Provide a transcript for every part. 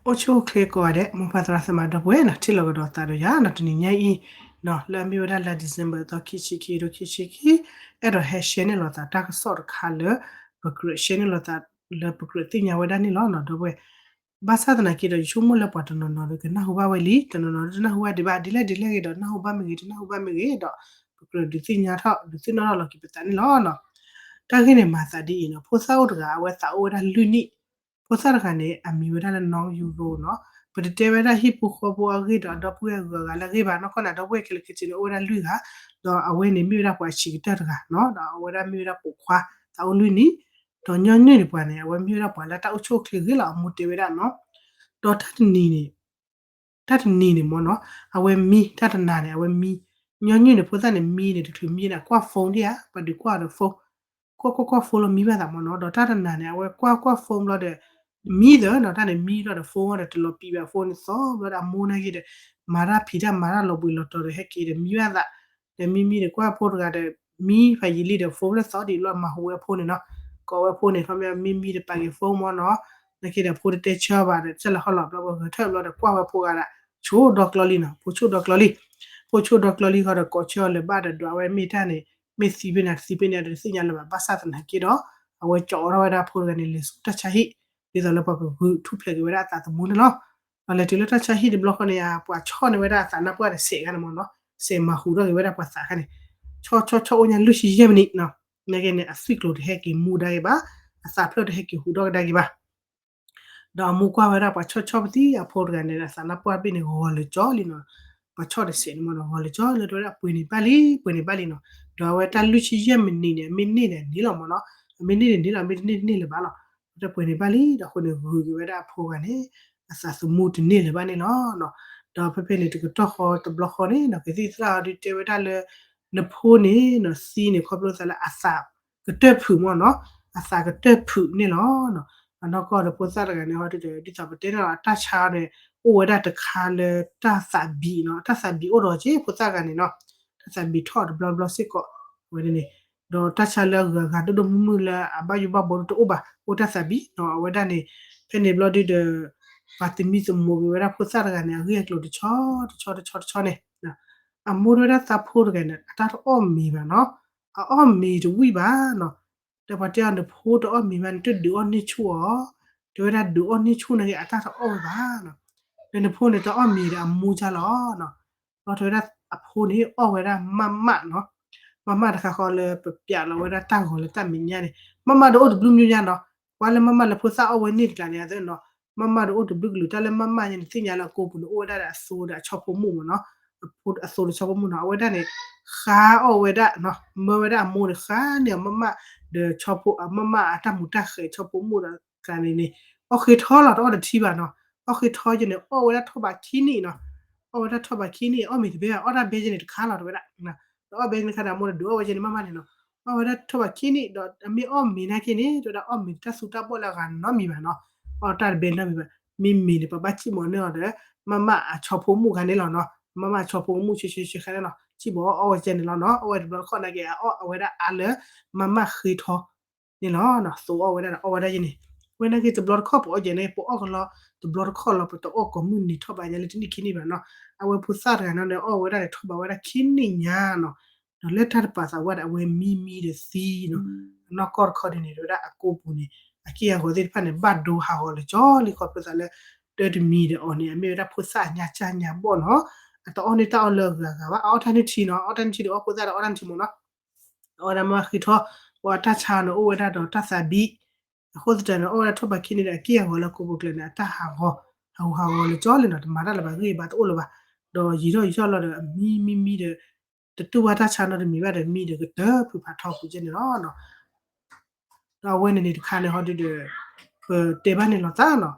အိၣ်ဆူၣ်အိၣ်ချ့ကိးဂၤဒဲး မိၢ်ပၢ်သရၣ်သမါဒီပုၢ်ဝဲၢ်နီၤ ထံၣ်လိာ်ကဒီးသးဒီးယၤနီၤ တနံၤညါအံၤ လၢအမ့ၢ်ဝဲဒၣ်လါ December သီခံဆံခံ ခံထိခံဆံခံ အဲၣ်ဒိးဟဲ share န့ၢ်လိာ်သးတၢ်ကစီၣ်တခါလၢ ပကြၢး share န့ၢ်လိာ်သးလၢပကြၢးသ့ၣ်ညါဝဲဒၣ်န့ၣ်လီၤနီၤ ဒီပုၢ်ဝဲၢ် ဘၣ်ဆၣ်သနာ်က့ဒီး ယဆိကမိၣ်လၢပှၤတနီၤနီၤဒီးကနၢ်ဟူဘၣ်ဝဲလံ တနီၤနီၤဒီးတနၢ်ဟူဘၣ်ဒံးဘၣ် ဒ်လဲၣ်ဒ်လဲၣ်ဂ့ၤဒီး နၢ်ဟူဘၣ်မ့ၢ်ဂ့ၤ တနၢ်ဟူဘၣ်မ့ၢ်ဂ့ၤဒီး ပကြၢးဒုးသ့ၣ်ညါထီၣ် ဒုးသ့ၣ်နီၣ်ထီၣ်လီၤက့ၤပသးန့ၣ်လီၤနီၤ တၢ်ဂ့ၢ်န့ၣ်မၤသးဒ်အံၤနီၤ ဖိသၣ်အိၣ်တဂၤ အဝဲသးအိၣ်ဝဲဒၣ်လွံၢ်နံၣ် ဖိသၣ်တဂၤန့ၣ် အမံၤဝဲဒၣ်လၢ နီၣ်ယူရိနီၤ ပတတဲဝဲဒၣ်ဟံၣ်ဖိဃီဖိအဂ့ၢ်ဒီး အဒီပုၢ်ဝဲၢ်အဂုၤအဂၤလၢအဂ့ၢ်ဘၣ် နီၢ်ကီၢ်န့ၣ် အဒီပုၢ်ဝဲၢ်ခဲလၢာ်ခဲဆ့န့ၣ် အိၣ်ဝဲဒၣ်လွံၢ်ဂၤ ဒီးအဝဲန့ၣ်မ့ၢ်ဝဲဒၣ်ပှၤဆံးကတၢၢ်တဂၤနီၤ ဒီးအဝဲဒၣ်မ့ၢ်ဝဲဒၣ်ပိာ်ခွါ သးအိၣ်လွံၢ်နံၣ် ဒီးညီနုၢ်န့ၣ်ပှၤန့ၣ် အဝဲမ့ၢ်ဝဲဒၣ်ပှၤလၢတၢ်အိၣ်ဆူၣ်အိၣ်ချ့ဂ့ၤလီၤ အမိၢ်တဲဝဲဒၣ်နီၤ ဒီးတၢ်တနံၤန့ၣ် တၢ်တနံၤန့ၣ်မ့ၢ်နီၤ အဝဲမံ တၢ်တနၤန့ၣ် အဝဲမံ ညီနုၢ်န့ၣ် ဖိသၣ်န့ၣ် မံန့ၣ် တချုးမံန့ၣ် ကွၢ် phone ဒံးဧါ ပှၤဒုးကွၢ်ဒီး phone ကွၢ်ကွၢ်ကွၢ် phone လီၤမံဘၣ်သးမ့ၢ်နီၤ ဒီးတၢ်တနၤန့ၣ် အဝဲကွၢ်ကွၢ် phone ဘျီဒီး မံသၢနီၤ တၢ်န့ၣ် မံဘျီဒီး phone ဒီးတလီၤပံာ်ဘၣ် phone န့ၣ်သီဘျီဒီး အမိၢ်နာ်က့ဒီး မၤတၢ်ဖံးတၢ်မၤတၢ်လီၤဘှံးလီၤတီၤဒီး ဟဲက့ၤဒီးမံဘၣ်သး ဒီးမံမံဒီးကွၢ်ဖိတဂၤဒီး မံဖးယံာ်လံဒီး phone လၢသီဒံးလီၤ မၤဟူဝဲဖိန့ၣ်နီၤ ကိးဝဲဖိန့ၣ် ခီပညီမံမံဒီးပာ်က့ၤ phone မ့ၢ်နီၤ နာ်က့ဒီးဖိတတဲဆၢဘၣ်ဒီး ဆဲးလီၤဟီၣ်လီၤဘျီ ပှၤဂဲၤထၢၣ်ဘျီဒီး ကွၢ်ဝဲဖိဂၤဒီး ဆိၣ်ဒီကျီလံနီၤ ဖိဆိၣ်ဒီကျီလံ ဖိဆိၣ်ဒီကျီလံဃီဒီး ကိးဆၢအီၤလၢၤဘၣ်ဒီး ဒွးဝဲမ့ၢ်တၢ်န့ၣ် မ့ၢ်သံဖဲန့ၣ် တသံဖဲန့ၣ် တသ့ၣ်ညါလၢၤဘၣ် ဘၣ်ဆၣ်သနာ်က့ဒီး အဝဲကၠီထီၣ်ဝဲဒၣ်ဖိတဂၤန့ၣ် လဲၤဆူတၢ်ဆါဟံၣ် ဒ်သိးလၢပှၤကဂုာ်ထူၣ်ဖျဲးက့ၤဝဲဒၣ်အသးသမူန့ၣ်လီၤ ဒီးလဲၤတုၤလၢတၢ်ဆါဟံၣ်တဘျီဃီန့ၣ် ပှၤဆီၣ်န့ၢ်ဝဲဒၣ်အသးနါပှၢ်တစဲးခါန့ၣ်မ့ၢ်နီၤ စဲးမၤဟူးထီၣ်က့ၤဝဲဒၣ်ပှၤသးခါန့ၣ် ဆီဆီဆီအိၣ်ညါလွံၢ်ဆံယဲၢ်မံးနံးနီၤ နာ်က့န့ၣ် အသွံၣ်ကျိၤတဟဲက့ၤမူဒါက့ၤဘၣ် အသးဖျၢၣ်တဟဲက့ၤဟူးထီၣ်ကဒါက့ၤဘၣ် ဒီးအမိၢ်ကွၢ်ဝဲဒၣ်ပှၤဆီၣ်ဆီၣ်ပသံအဖိတဂၤန့ၣ် အသးနါပှၢ်ဘ့ၣ်န့ၣ် ဂီၤလၢာ်ကၠီလံနီၤ ပှၤဆီၣ်တစဲးန့ၣ်မ့ၢ်နီၤ ဂီၤလၢာ်ကၠီလၢတဝဲဒၣ်ပှ့ၤန့ၢ်ဘၣ်လံ ပှ့ၤန့ၢ်ဘၣ်လံနီၤ ဒီးအဝဲတၢ်လွံၢ်ဆံယဲၢ်မံးနံးန့ၣ် အမ့ၢ်န့ၢ်န့ၣ်န့ၢ်လီၤမ့ၢ်နီၤ အမ့ၢ်န့ၢ်န့ၣ်န့ၢ်လီၤ မ့ၢ်တန့ၢ်တန့ၢ်လၢၤဘၣ်လီၤ တပှ့ၤန့ၢ်ဘၣ်လံ ဒီးအဃိန့ၣ် ဂုာ်က့ၤဝဲဒၣ်အဖိဂၤန့ၣ် အသးသမူတန့ၢ်လၢၤဘၣ်န့ၣ်လီၤ ဒီးဖဲဖဲန့ၣ် တကတီၢ်ဃီတဘျီဃီန့ၣ်နီၤ ကသံၣ်သရၣ်အီၤဒုးတဲဝဲဒၣ်လၢ နဖိန့ၣ်နီၤ သံန့ၣ် ခီဖျိသးလၢအသးကတၢၢ်ဖုးမ့ၢ်နီၤ အသးကတၢၢ်ဖုးန့ၣ်လီၤ အနီၢ်ကီၢ်ဒီးဖိသၣ်တဂၤန့ၣ် ဟီဒုးဒီး ဒ်သိးပတဲန့ၣ်လီၤ အတၢ်ဆါန့ၣ် အိၣ်ဝဲဒၣ်တခါလၢတၢ်သးဘံးနီၤ တၢ်သးဘံးအိၣ်ဒီးက့ ဖိသၣ်တဂၤန့ၣ်နီၤ တၢ်သးဘံးထီၣ်တဘျီဘျီစ့ၢ်ကီး အဝဲန့ၣ် ဒီးတၢ်ဆါလၢအဂုၤအဂၤဒိၣ်ဒိၣ်မုၢ်မုၢ်လၢအဘၣ်ယိၣ်ဘၣ်ဘီဒိၣ်တအိၣ်ဘၣ် အိၣ်တၢ်သးဘံးနီၤ အဝဲဒၣ်န့ၣ် ဖဲန့ၣ်ဘျီဒုးဒီး ပှၤသမံသမိးက့ၤဝဲဒၣ်ဖိသၣ်တဂၤန့ၣ် အဂ့ၢ်အကျိၤတဆီတဆီတဆီတဆီန့ၣ် အမိၢ်တဝဲဒၣ်သးဖိတဂၤန့ၣ် အတၢ်တအီၣ်မ့ၤဘၣ်နီၤ အအီၣ်မ့ၤတဝံၣ်ဘၣ်နီၤ ဒီးပှၤတဲအီၤ နဖိတအီၣ်မ့ၤဘၣ် နတဒုးအီၣ်န့ၢ်ဆူၣ်အီၤ တဲဝဲဒၣ်ဒုးအီၣ်န့ၢ်ဆူၣ်နာ်က့ အတၢ်တအီၣ်ဝဲဘၣ်နီၤ ဒီးနဖိန့ၣ်တအီၣ်မ့ၤဒီးအမူကၢ်လီၤနီၤ ဘျီတဲဝဲဒၣ်အဖိန့ၣ် အီၣ်ဝဲဒၣ်မးမးနီၤ မးမးတခါဃီလၢပပျးလီၤဝဲဒၣ်တၢ်ဂီၤလၢတၢ်မဲာ်ညါန့ၣ် မးမးဒီးအိၣ်တဘျုးမံၤညါနီၤ ကွၢ်လၢမးမးလၢဖိသၣ်အီၣ်ဝဲန့ၢ်တကျါန့ၣ်အသိးနီၤ မးမးဒီးအိၣ်တဘျုးကလုာ် တၢ်လၢမးမးညါန့ၣ် သ့ၣ်ညါလၢအကိာ်ပူၤန့ၣ် အိၣ်ဝဲဒၣ်ဒီးအသိဒီးအဆီဖိမုၣ်မ့ၢ်နီၤ အသိဒီးဆီဖိမုၣ်နီၤ အဝဲဒၣ်န့ၣ် ဃါအီၣ်ဝဲဒၣ်နီၤ မၢဝဲဒၣ်အမိၢ်န့ၣ် ဃါန့ၢ်အီၤမးမး ဒီးဆီဖိ အမးမးအတၢ်မူးတၢ်ဃဲၤဆီဖိမုၣ်ဒီးကျါန့ၣ်န့ၣ် အီၣ်ဃ့ထီလီၤ တအီၣ်တထံဘၣ်နီၤ အီၣ်ဃ့ထီယဲန့ၣ် အီၣ်ဝဲဒၣ်ထီၣ်ဘးခံနံၣ်နီၤ အီၣ်ဝဲဒၣ်ထီၣ်ဘးခံနံၣ် အီၣ်မ့ၤတဘဲဘၣ် အီၣ်တၢ်ဘဲယဲန့ၣ်တခါလီၤ တဲဝဲဒၣ် ဒီးအီၣ်ဘဲန့ၣ်ခါဒီး အမိၢ်န့ၣ်ဒုးအီၣ်ဝဲယဲန့ၣ် မးမးန့ၣ်နီၤ အီၣ်ဝဲဒၣ်ထီၣ်ဘးခံနံၣ် ဒီးအမ့ၢ်အီၣ်မ့ၤနာ်က့န့ၣ် တဲဝဲဒၣ်အီၣ်မ့ၤတၢ်သူတၢ်ဘီၣ်လၢအဂၤနီတမံၤဘၣ်နီၤ အီၣ်တၢ်တဘဲနီတမံၤဘၣ် မ့မ့ၢ်န့ၣ် ပဘၣ်စံၣ်မီၤန့ၢ်အီၤဒီး မးမးအဆီဖိမုၣ်ခါန့ၣ်လီၤနီၤ မးမးအဆီဖိမုၣ်ဆှဲဆှဲဆှဲခါန့ၣ်လီၤ စံၣ်ဘီအီၣ်ဝဲကဲန့ၣ်လီၤနီၤ အီၣ်ဝဲတဘျီတခီၣ်နာ်က့ အအီၣ်အဝဲဒၣ်အါလၢ မးမးဃ့ထီ န့ၣ်လီၤ သိးအီၣ်ဝဲဒၣ်ဒီးအီၣ်ဝဲဒၣ်ယဲန့ၣ် ဝဲနာ်က့တဘျီတခီၣ်ပအီၣ်ယဲန့ၣ် ပအီၣ်ကလီ တဘျီတခီၣ်လီၤ ပတအီၣ်ကိးမုၢ်နံၤထီၣ်ဘးညါလၢတနံၣ်ခံနံၣ်ဘၣ်နီၤ အဝဲဖိသၣ်တဂၤန့ၣ် အီၣ်ဝဲဒၣ်န့ၣ်ထီၣ်ဘးဝဲဒၣ်ခံနံၣ်ညါနီၤ ဒီးလၢတၢ်တပာ်သးဝဲဒၣ် အဝဲမံမံဒီးသံနီၤ အနီၢ်ကီၢ်တခီဒ်န့ၣ် တဲဝဲဒၣ်အကိာ်ပူၤန့ၣ် အက့ၢ်အဂီၤသ့ၣ်တဖၣ်န့ၣ် ဘၣ်ဒိဟးဂီၤလၢာ်ကၠီလံ ခီဖျိသးလၢ တၢ်တမံၤဒီးအီၤန့ၣ် အမ့ၢ်ဝဲဒၣ်ဖိသၣ်အညါကၢ်ညါဘီၣ်နီၤ အတအီၣ်န့ၢ်တၢ်အီၣ်လၢအဂၤဂၤဘၣ် အအီၣ်တၢ်န့ၢ်ထံနီၤ အီၣ်တၢ်န့ၢ်ထံဒီးအီၣ်ဖိသၣ်ဒီးအီၣ်တၢ်န့ၢ်ထံမ့ၢ်နီၤ အီၣ်ဝဲဒၣ်မးမးဃ့ထီ ပှၤတၢ်ဆါန့ၣ် အိၣ်ဝဲဒၣ်ဒီးတၢ်သးဘံး အဃိသတးန့ၣ် အီၣ်ဝဲဒၣ်ထီၣ်ဘးခံနံၣ်ဒီး အက့ၢ်အဂီၤလၢကိာ်ပူၤကျဲန့ၣ် အတၢ်ဟးဂီၤ ဟးဂူာ်ဟးဂီၤလၢာ်ကၠီလံနီၤ တမၤတၢ်လၢၤဘၣ် ဂံၢ်ဘါတအိၣ်လၢၤဘၣ် ဒီးယံာ်ထီၣ်ယံာ်ထီၣ်လီၤဒီး အမံမံမံဒီး တတူၢ်ဘၣ်တၢ်ဆါနီတမံၤဘၣ်ဒီး မံဒီးကတၢၢ်ဖုးဖးထီပူၤကဲန့ၣ်လီၤ ဒီးအဝဲန့ၣ်န့ၣ်တခါန့ၣ် ဟီဒုဒီး ပတဲဘၣ်န့ၣ်လီၤသးနီၤ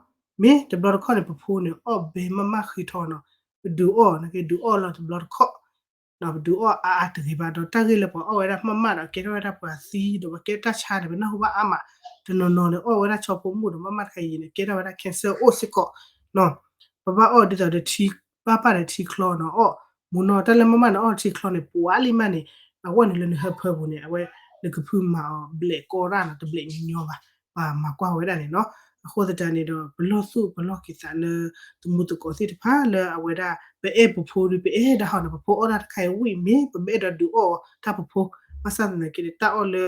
မ့ၢ်တဘျီတခီၣ်န့ၣ် ပဖိန့ၣ် အီၣ်ဘဲမးမးဃ့ထီနီၤ ပဒုးအီၣ် နာ်က့ဒုးအီၣ်လီၤတဘျီတခီၣ် ဒီးပဒုးအီၣ်အါအါတဂ့ၤဘၣ် ဒီးတၢ်ဂ့ၢ်လၢပှၤအီၣ်ဝဲဒၣ်မးမးဒီး ကဲထီၣ်ဝဲဒၣ်ပှၤသံ ဒီးပှၤကဲတၢ်ဆါန့ၣ် ပနၢ်ဟူဘၣ်အါမး တနီၤနီၤန့ၣ် အီၣ်ဝဲဒၣ်ဆီဖိမုၣ်ဒီးမးမးတခါအံၤန့ၣ် ကဲထီၣ်ဝဲဒၣ် cancer အိၣ်စ့ၢ်ကီးနီၤ ပဘၣ်အီၣ်ဒ်သိးဒီး ဘၣ်ပၣ်ဒီးထံချီနီၤ အီၣ် မူနီၤ တၢ်လၢမးမးန့ၣ် အီၣ်ထံချီန့ၣ် ပှၤလံမးန့ၣ် အဝဲန့ၣ်လၢနဟၢဖၢပူၤန့ၣ် အဝဲ နကဖုမၤအီၤဘျဲးကီရၣ်နီၤ တဘျဲးညီညီဘၣ် ပှၤမၤကွၢ်ဝဲဒၣ်န့ၣ်နီၤ အဃိသတးန့ၣ်ဒီး ပလီၢ်သူၣ်ပလီၢ်က့ၤသးလၢ သမူသကိးသ့ၣ်တဖၣ်လၢအဝဲဒၣ် ပအဲၣ်ပဖိဒီး ပအဲၣ်ဒၣ်ဟီန့ၣ် ပဖိအီၣ်ဒၣ်တခါအံၤဝံၣ်မ့ၢ် ပမ့ၢ်အဲၣ်ဒိးဒုးအီၣ်တၢ်ပဖိ, ဘၣ်ဆၣ်သနာ်က့န့ၣ် တၢ်အီၣ်လၢ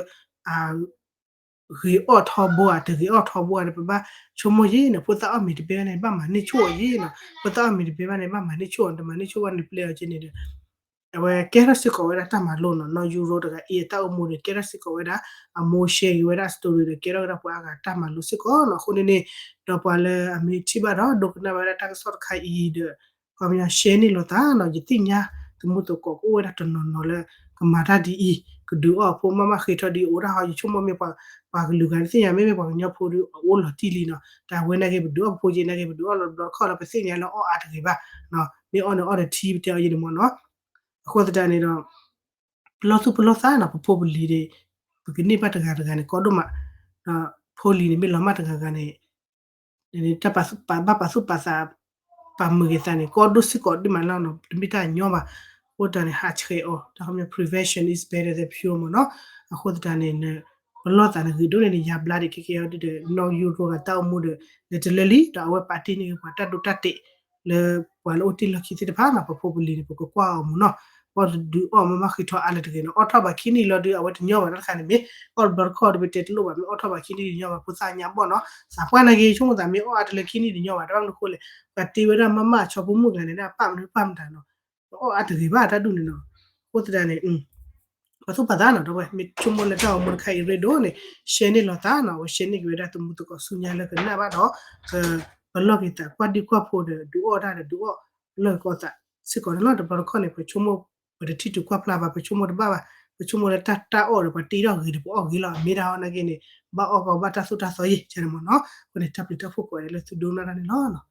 အ ဂ့ၤအီၣ်ထီဘိဧါ တဂ့ၤအီၣ်ထီဘိဧါန့ၣ် ပဘၣ်ဆိကမိၣ်ယ့ၣ်နီၤ, ဖိသၣ်အီၣ်မ့ၤတဘဲဘၣ်န့ၣ် ဘၣ်မၤန့ၢ်ဆိၣ်အီၤယ့ၣ်နီၤ, ဖိသၣ်အီၣ်မ့ၤတဘဲဘၣ်န့ၣ် ဘၣ်မၤန့ၢ်ဆိၣ်အီၤ, တမၤန့ၢ်ဆိၣ်ဘၣ်န့ၣ် ပျဲအီၤက့န့ၣ်ဒီး အဝဲကဲထီၣ်စ့ၢ်ကီးဝဲဒၣ်တၢ်မၤလိနီၤ, နီၢ်ယူရိတဂၤအံၤအတၢ်အိၣ်မူန့ၣ် ကဲထီၣ်စ့ၢ်ကီးဝဲဒၣ် အမိၢ် share က့ၤဝဲဒၣ် story ဒီး ကဲထီၣ်ဝဲဒၣ်ပှၤအါဂၤတၢ်မၤလိစ့ၢ်ကီးနီၤ. အဃိန့ၣ်န့ၣ် ဒီးပှၤလၢအမ့ၢ်ထံၣ်ဘၣ်ဒီး ဒိကနၣ်ဝဲဒၣ်တၢ်ကစီၣ်တခါအံၤဒီး ခီပညီ share န့ၢ်လိာ်သးနီၤ, ယသ့ၣ်ညါ သမူသကိးကအိၣ်ဝဲဒၣ်တနီၤနီၤလၢ ကမၤတၢ်ဒ်အံၤ, ကဒုးအီၣ်အဖိမးမးဃ့ထီဒ်အံၤ အိၣ်ဒၣ်ဟီ ယဆိကမိၣ်မ့ၢ်ပှၤကလုာ်ဂၤ နသ့ၣ်ညါမ့မ့ၢ်ပှၤကညီဖိဒီး အအိၣ်လီၤတံၢ်လံနီၤ, တၢ်ဝဲနာ်က့ ပဒုးအီၣ်ပဖိက့ နာ်က့ ပဒုးအီၣ်လီၤတဘျီတခီၣ်လၢ ပသ့ၣ်ညါလၢအီၣ်အါတဂ့ၤဘၣ်, မ့ၢ်အီၣ်န့ၣ်အီၣ်ဒီးထံ ပတဲအီၤယဲန့ၣ်မ့ၢ်နီၤ. အဃိသတးန့ၣ်ဒီး ပလီၢ်သူၣ်ပလီၢ်သးနီၤ, ပဖိပလံၤန့ၣ် ပကန့ၢ်ဘၣ်တဂၤတဂၤန့ၣ် ကီဒိၣ်မး, ဖိလံၤန့ၣ်မ့ၢ်လီၤမၢ်တဂၤဂၤန့ၣ် တၢ်ပာ်သူၣ်ပာ်သး ပာ်မုာ်က့ၤသးန့ၣ် ကီဒိၣ်စ့ၢ်ကီးဒိၣ်မးလီၤနီၤ, တမ့ၢ်တၢ်ညီဘၣ်. အဃိသတးန့ၣ် ဟးဆှဲးအီၤ တၢ်ခီပညီ prevention is better than cure မ့ၢ်နီၤ. အဃိသတးန့ၣ် ပလီၢ်သးန့ၣ်ဂ့ၤဒိၣ်န့ၣ် ယၤဘျါဒံးခဲကဲအီၤဒ်ဒီး နီၢ်ယူရိဂၤတၢ်အိၣ်မူဒီး လၢတလၢလံ ဒီးအဝဲပာ်တ့ၢ်န့ၢ်က့ၤပှၤတၢ်ဒိတၢ်တဲာ် လၢပှၤလၢအိၣ်တ့ၢ်လီၢ်ခံသ့ၣ်တဖၣ်နီၤ, ပဖိပလံၤန့ၣ် ပကကွၢ်အီၤမ့ၢ်နီၤ. အီၣ်တဒုးအီၣ်မးမးဃ့ထီအါလၢတဂ့ၤနီၤ, အီၣ်ထီၣ်ဘၣ်ခံနံၣ်လီၤဒီး အဝဲတညီဘၣ်တၢ်တခါန့ၣ်မ့ၢ် အီၣ်တဘျီတခီၣ်ဒီး ပတဲတလိၣ်ဘၣ်, မ့ၢ်အီၣ်ထီၣ်ဘၣ်ခံနံၣ်တညီဘၣ် ဖိသၣ်ညါဘီၣ်နီၤ, သးပှၢ်နာ်က့ ဆိကမိၣ်သးမ့ၢ်အီၣ်အါတလၢခံနံၣ်တညီဘၣ် တဘၣ်မနုၤအဃိလဲၣ်, ပှၤတ့ဝဲဒၣ်မးမးအဆီဖိမုၣ်ကျါန့ၣ် ဒၣ်ပာ်မနုၤပာ်မတၤနီၤ, ပအီၣ်အါတဂ့ၤဘၣ်တၢ်ဒူၣ်န့ၣ်နီၤ. အဃိသတးန့ၣ် ပာ်သူၣ်ပာ်သးနီၤ, ဒီးဝဲမ့ၢ်ဆိကမိၣ်လၢတၢ်အိၣ်မူတခါအံၤရ့ဒိၣ်န့ၣ် share န့ၢ်လိာ်သးနီၤ, အဝဲ share န့ၢ်က့ၤဝဲဒၣ်သမူသကိးဆူညါလၢကနၣ်ဘၣ်ဒီး ကပလီၢ်က့ၤသးကွၢ်ဒံကွၢ်ဖိဒီး ဒုးအီၣ်တၢ်ဒီးဒုးအီၣ်လီၢ်ကီသးစ့ၢ်ကီးန့ၣ်လီၤ. တဘျီတခီၣ်န့ၣ် ပဆိကမိၣ် ပတထံၣ်တုၤကွၢ်ဖျါဘၣ်, ပဆိကမိၣ်တဘၣ်ဘၣ်, ပဆိကမိၣ်လၢတၢ်တၢ်အီၣ်ဒီး ပှၤတ့ထီၣ်ဂ့ၤဒီးပအီၣ်ဂ့ၤလီၤ, မ့ၢ်ဒၣ်ဟီနာ်က့န့ၣ် ဘၣ်အီၣ်ကီဘၣ်တၢ်သိၣ်တၢ်သီယဲၢ်န့ၣ်မ့ၢ်နီၤ. အဃိန့ၣ် တၢ်ပျံၤတၢ်ဖုၣ်ကိးဂၤဒဲးလၢသုဒိကနၣ်တၢ်န့ၣ်လီၤ.